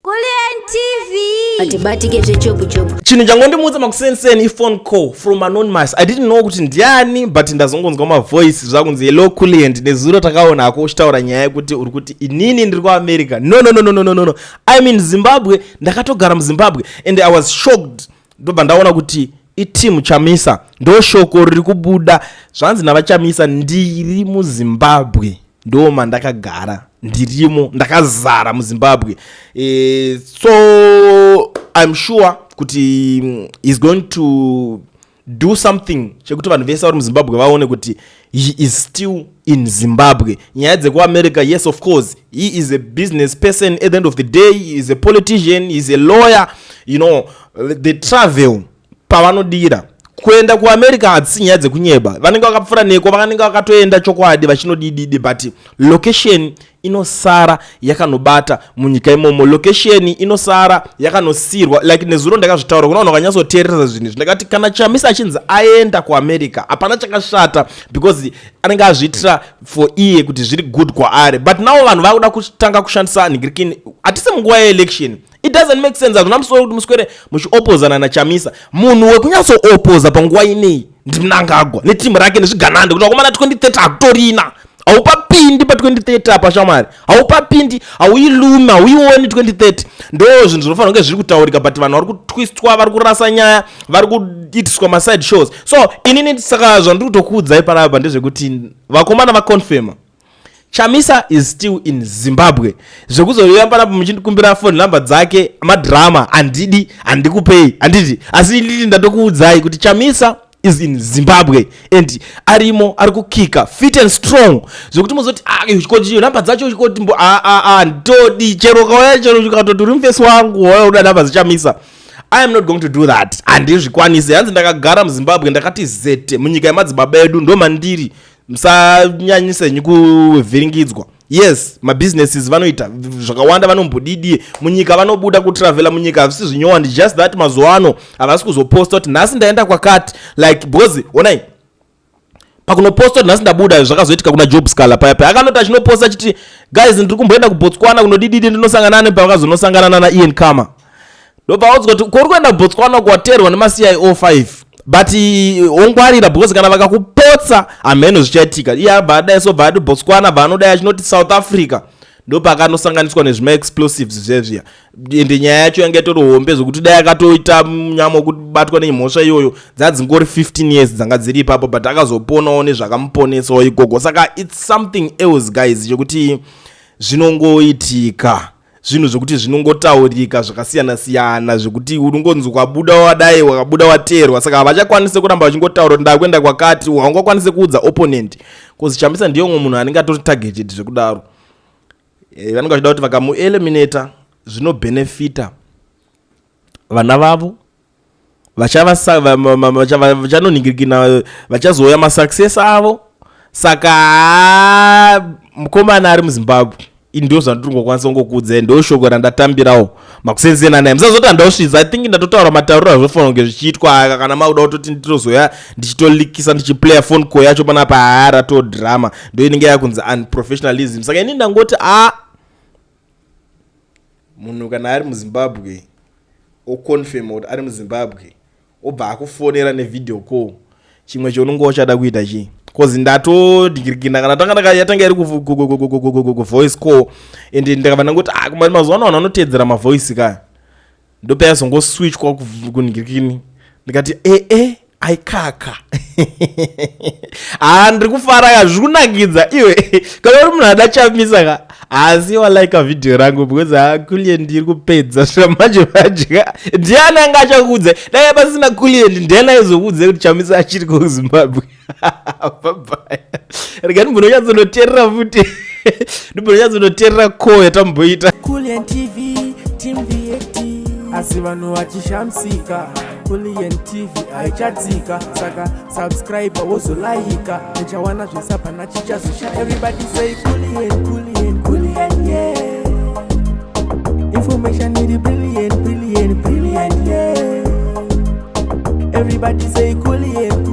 Kulliant TV. Atibatike zvechopu chopu. Chinhu changondimuudza makuseni iphone call from anonymous. I didn't know kuti ndiani, but ndazongonzwa mavoice zvakunzi, "Hello Kulliant, nezuro takaona ako uchitaura nyaya yekuti uri kuti inini ndiri kuAmerica. No, no, no, no, no, no, no, I'm in Zimbabwe. Ndakatogara muZimbabwe." And I was shocked. Ndobva ndaona kuti iteam Chamisa. Ndo shoko riri kubuda, zvanzi navaChamisa, "Ndiri muZimbabwe, ndo mandakagara, ndirimo, ndakazara muZimbabwe." So I'm sure kuti is going to do something chekuti vanhu vese vari muZimbabwe vaone kuti he is still in Zimbabwe. Nyaya dzekuAmerica, yes, of course, he is a business person. At the end of the day, he is a politician, he is a lawyer. The travel pavanodira kuenda kuAmerica hadzisi nyaya dzekunyeba. Vanenge vakapfuura neko, vanenge vakatoenda chokwadi vachinodididi, but location inosara yakanobata munyika imomo, location inosara yakanosiyirwa. Like nezuro ndakazvitaura kuna vanhu vakanyatsoteerera zvinhu izvi. Ndakati kana Chamisa achinzi aenda kuAmerica, hapana chakashata, because anenge azviitira for iye kuti zviri good kwaari. But now vanhu vakuda kutanga kushandisa nigirikini. Hatisi munguva yeelection. It doesn't make sense. Hazvina musoro kuti muswere muchiopozana naChamisa. Munhu wekunyatsoopposa panguva inei ndiMnangagwa netimu rake nezviganande, kuti vakomana, 2030 hakutorina. Haupapindi pa2030 apa, shamwari, haupapindi, hauilumi, hauioni 2030. Ndo zvinhu zvinofanira kunge zviri kutaurika, but vanhu vari kutwistwa, vari kurasa nyaya, vari kuitiswa maside shows. So inini saka zvandiri kutokuudzai panapa ndezvekuti vakomana vaconfirma Chamisa is still in Zimbabwe. Zvekuzouya panapa muchindikumbira phone number dzake, madrama, handidi, handikupei, handiti. Asi inini ndatokuudzai kuti Chamisa is in Zimbabwe and arimo, ari kukika fit and strong, zvekuti muzoti, "Ah, chikoti namba dzacho chikoti mbo." Handitodi. Chero kauya, chero ukatoti uri mufesi wangu, wauya uda namba dzeChamisa, I am not going to do that. Handizvikwanisi. Hanzi ndakagara muZimbabwe, ndakati zete munyika yemadzibaba edu, ndo mandiri. Musanyanyise henyu kuvhiringidzwa. Yes, mabusinesses vanoita zvakawanda, vanombodidi munyika, vanobuda kutravela munyika, hazvisi zvinyowani. Just that mazuva ano havasi kuzoposta kuti nhasi ndaenda kwakati, like, because onai pakunoposta kuti nhasi ndabuda, zvakazoitika kuna Job Sikhala paya paya. Akanoti achinoposta achiti, "Guys, ndiri kumboenda kuBotswana kunodididi, ndinosangana nepavakazonosangana nana Ian Khama." Ndobva kuti kuri kuenda kuBotswana kwateerwa nemaCIO 5, but ongwarira, because kana vakakupotsa hameno zvichaitika. Iye abva adai, so bva ati Botswana, bva anodai achinoti South Africa, ndopakanosanganiswa nezvimaexplosives zvezviya. Ende nyaya yacho yanga itori hombe, zvokuti dai akatoita munyama wekubatwa nemhosva iyoyo, dzadzingori 15 years dzanga dziri ipapo, but akazoponawo nezvakamuponesawo ikoko. Saka it's something else, guys, chekuti zvinongoitika, zvinhu zvokuti zvinongotaurika zvakasiyana siyana, zvekuti unongonzi ukabuda wadai, wakabuda wateerwa. Saka havachakwanisi kuramba vachingotaura kuti ndakuenda kwakati. Haungakwanisi kuudza opponent, because Chamisa ndiye umwe munhu anenge atori targeted zvekudaro. Vanenge vachida kuti vakamueliminata, zvinobhenefita vana vavo vachanonhingirikina, vachazouya masuccess avo. Saka mukomana ari muZimbabwe. Ndo zvandiri kungokwanisa kungokuudzai, ndo shoko randatambirawo makusenzena naye. Musazoti handausvitsa. I think ndatotaura matauriro azvofanira kunge zvichiitwa aka. Kana makuda kutoti nditozoya ndichitolikisa, ndichiplaya phone call yacho panapa, haa, ratodrama, ndo inenge yakunzi unprofessionalism. Saka ini ndangoti, a munhu kana ari muZimbabwe, oconfirma kuti ari muZimbabwe, obva akufonera nevideo call, chimwe chaunonge uchada kuita chii? 'Cause ndatodhikirikina kana tanga yatanga iri kuvoice call, and ndakabva ndangoti, ah, mazuva ano vanhu vanoteedzera mavoice kaya. Ndopayazongoswitchwa kunhikirikini, ndikati, ee, aikaka, ha, ndiri kufara ka, zviri kunakidza. Iwe kana uri munhu ada Chamisa ka, asi walika vhidhiyo rangu, because ha, Kulliant ndiri kupedza zvamanje manje ka. Ndiani anga achakuudza? Dai pasina Kulliant, ndiani aizokuudzai kuti Chamisa achiri kuZimbabwe? Bye. Rega ndimbononyatsonoteerera futi, ndimbononyatsonoteerera call yatamboita. Kulliant TV, Team VAT, asi vanhu vachishamisika, Kulliant TV haichatsika. Saka subscribe, wozolaika, uchawana zvisapana chichazosha. Everybody say Kulliant, Kulliant, Kulliant, yeah. Information iri brilliant, brilliant, brilliant, yeah. Everybody say Kulliant.